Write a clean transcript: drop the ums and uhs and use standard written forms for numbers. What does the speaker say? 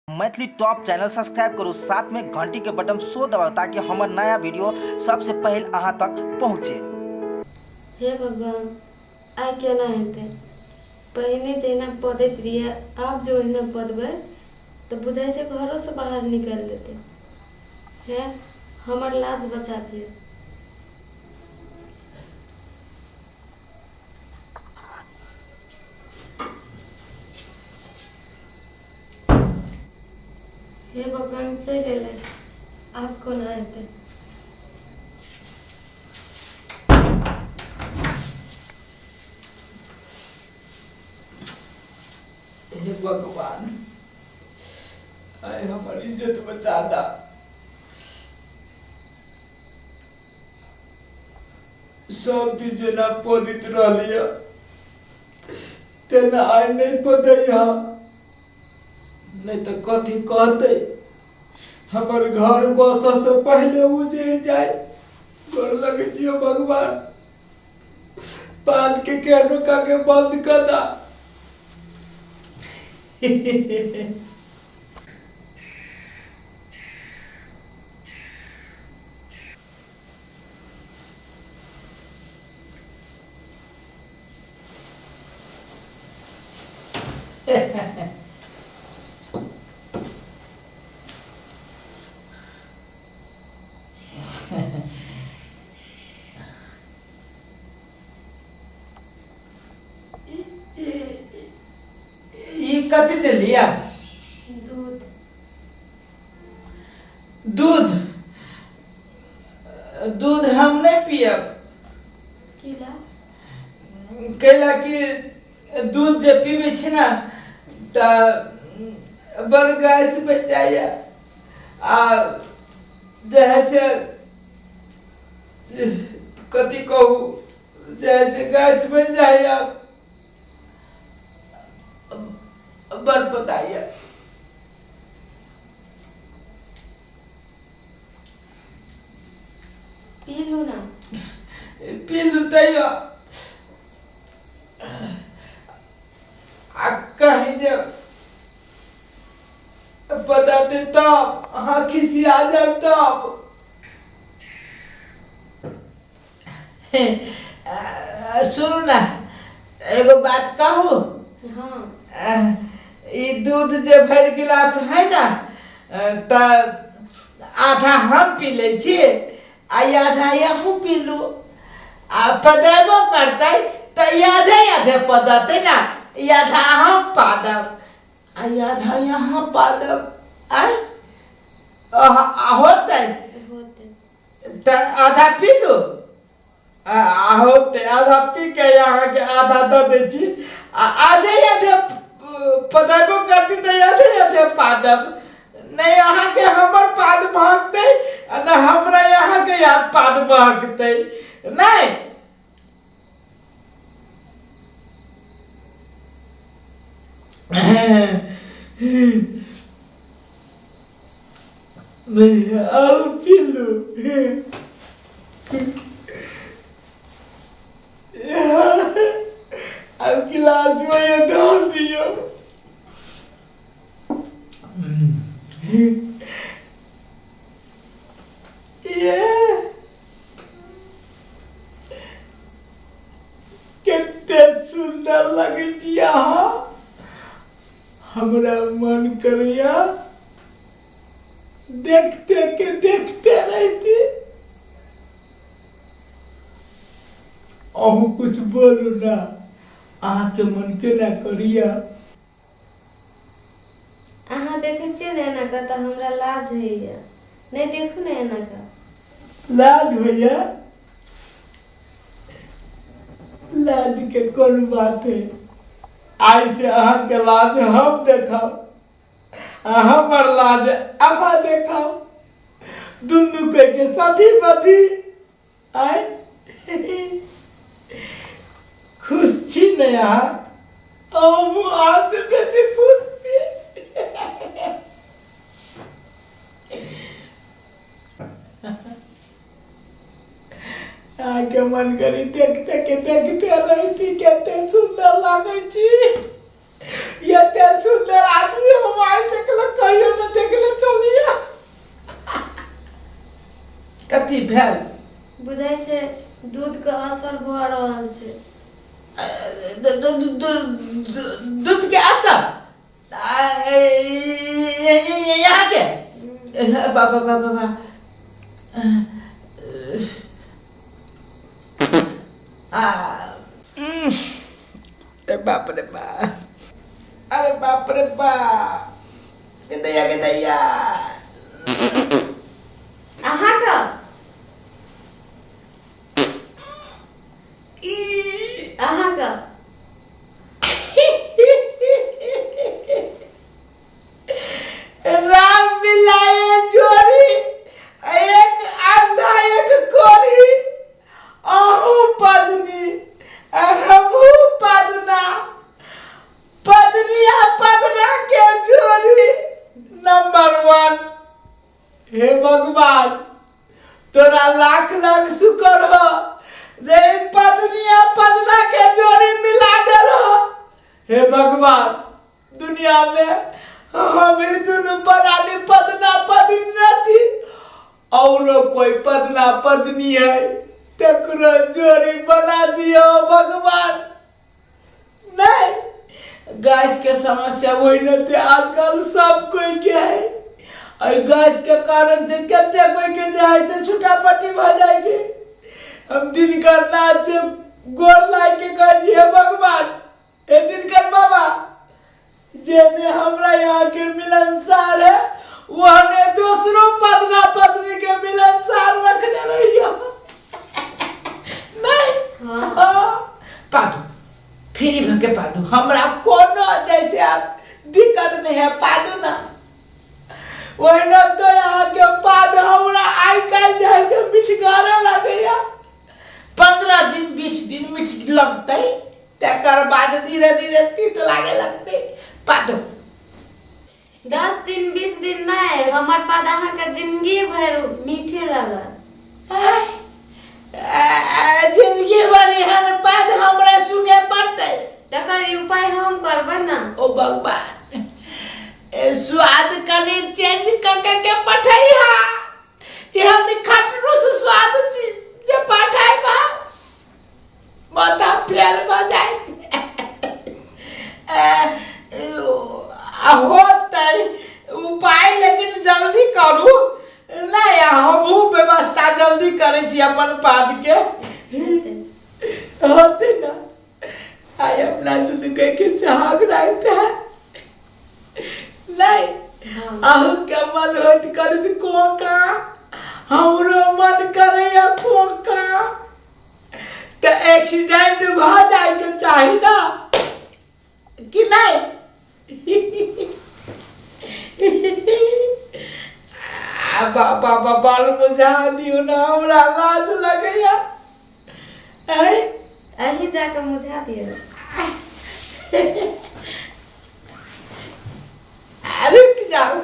Maithili top channel subscribe करू, साथ में घंटी के बटन सो दबाउ ताकि हमर नया वीडियो सबसे पहले अहाँ तक पहुँचे। हे भगवान, आइ केना हेतै? पहिने जहिना पदैत रहियै, आब जे ओहिना पदबै तऽ बुझाइ छै घरोसँ बाहर निकालि देतै। हे, हमर लाज बचाबियौ। हे भगवान, चलि एलै, आब कोना हेतै? हे भगवान, आइ हमर इज्जत बचा दा। सब दिन जेना पदित रहलियै तेना आइ नहि पदैया, नहि तऽ कथी कहतै? हमर घर बससँ पहिले उजड़ि जाय। गोर लगै छियौ भगवान, बात के केहनो के बंद कऽ दा। ई कथी देलिया? दूध। दूध? दूध हम नहीं पियब। किला? कैला कि दूध जे पीबै छी ने तऽ बड़ गैस बनि जाइए, आ जे है से कथी कहू, जे है से गैस बनि जाइए, बड़ पताइए। पी लू ना। पी लू तैयो आ कहीं जे बताते तब अहाँ खिसिया जाब तब। सुनू ना, एगो बात कहू? हाँ। ई दूध जे भरि गिलास है ना, तऽ आधा हम पी लै छी आ आधा अहूँ पी लू, आ पदेबो करतै तऽ आधे आधे पदतै ने, आधा हम पादब आ आधा यहाँ पादब। आय होतै? होतै। तऽ आधा पी लू आ होतै। आधा पी के अहाँके आधा दऽ दै छी, आ आधे आधे पदेबो करती तऽ आधे आधे पादब। नहि अहाँके हमर पाद महकतै आ नहि हमरा अहाँके पाद महकतै। नहि आउ पिल्लू, आब गिलास में ये धो दियो। ये कते सुंदर लगै छी अहाँ, हमरा मन करैया देखते के देखते रहती। अहूँ कुछ बोलू ना, अहाँके मन केना करिया? अहाँ देखै छियै ने एना कऽ तऽ हमरा लाज होइए। नहि देखू ने एना कऽ। लाज होइए? लाज के कोन बात है? आइ से अहाँके लाज हम देखाउ आ हमर लाज अहाँ देखाउ, दुनू कोई के साथी बधी। आइ खुश छी ने अहाँ? हमहूँ अहाँ से बेसी खुश छी। अहाँके मन करी देखते के देखते रहती, कते सुंदर लागै छी। एते सुंदर आदमी हम आइ तक कहियो कथी भेल? बुझाइ छै दूधके असर भऽ रहल छै। दूध के असर यहाँ के बाबा बाबा बाबा अरे बाप रे बाप, अरे बाप रे बाप, के दैया के दैया। अहाँके ई अहाँके राम मिलाए जोड़ी, एक अंधा एक कोरी, अहू पत्नी हमहू पदना, पत्नी आ पदना के जोड़ी नंबर 1। हे भगवान, तोरा लाख लाख शुक्र हो जे पत्नी आ पदना के जोड़ी मिला देल हो। हे भगवान, दुनिया में हम ही दुनू प्राणी पदना पत्नी न छी, औरो कोई पदना पत्नी है तकरो जोड़ी बना दियो भगवान। नहीं, गैस के समस्या वही न थे आजकल सब कोई के है। एहि गैस के कारण से कते कोई के जे है से छुटा पट्टी भऽ जाइ छै। हम दिनकर नाथ से गोर लागि के कहै छी, हे भगवान, हे दिनकर बाबा, जेने हमरा यहाँ के मिलनसार है वहने दूसरो पदना पत्नी के मिलनसार रखने रहियो। नहीं। हाँ। हाँ। पादू फ्री भके पादू, हमरा कोनो जैसे आप दिक्कत नहीं है, पादू ना। वही तो यहाँ के पाद हमरा आइ काल्हि जे है से मिठगारे लगैया। 15 दिन 20 दिन मिठ लगतै, तकर बाद धीरे धीरे तीत लागे लगतै। पादू 10 दिन 20 दिन नहीं, हमर पाद अहाँके जिंदगी भरि मीठे लागत। जिंदगी भर एहन पाद हमरा सुने पड़तै। तकर ई उपाय हम करबै ना। ओ भगवान, स्वाद कनि चेंज क के के पठैहा, एहन खटरूस स्वाद जे पठैबा माथा फेल भऽ जायत। होतै उपाय, लेकिन जल्दी करू। नहीं, हमहूँ व्यवस्था जल्दी करै छी अपन पाद के। होते ना, आई अपना दुनू के के सुहाग रात है। नहीं। हाँ। अहू के मन होइत करैत कोका, हमरो मन करैया कोका, तऽ एक्सीडेंट भऽ जायके चाही ना कि नहीं? आ बाबा बाबा, बुझा दियौ ना, हमरा लाज लगैया। आँय? अहीं जाके मुझा दियौ। रुक जाओ।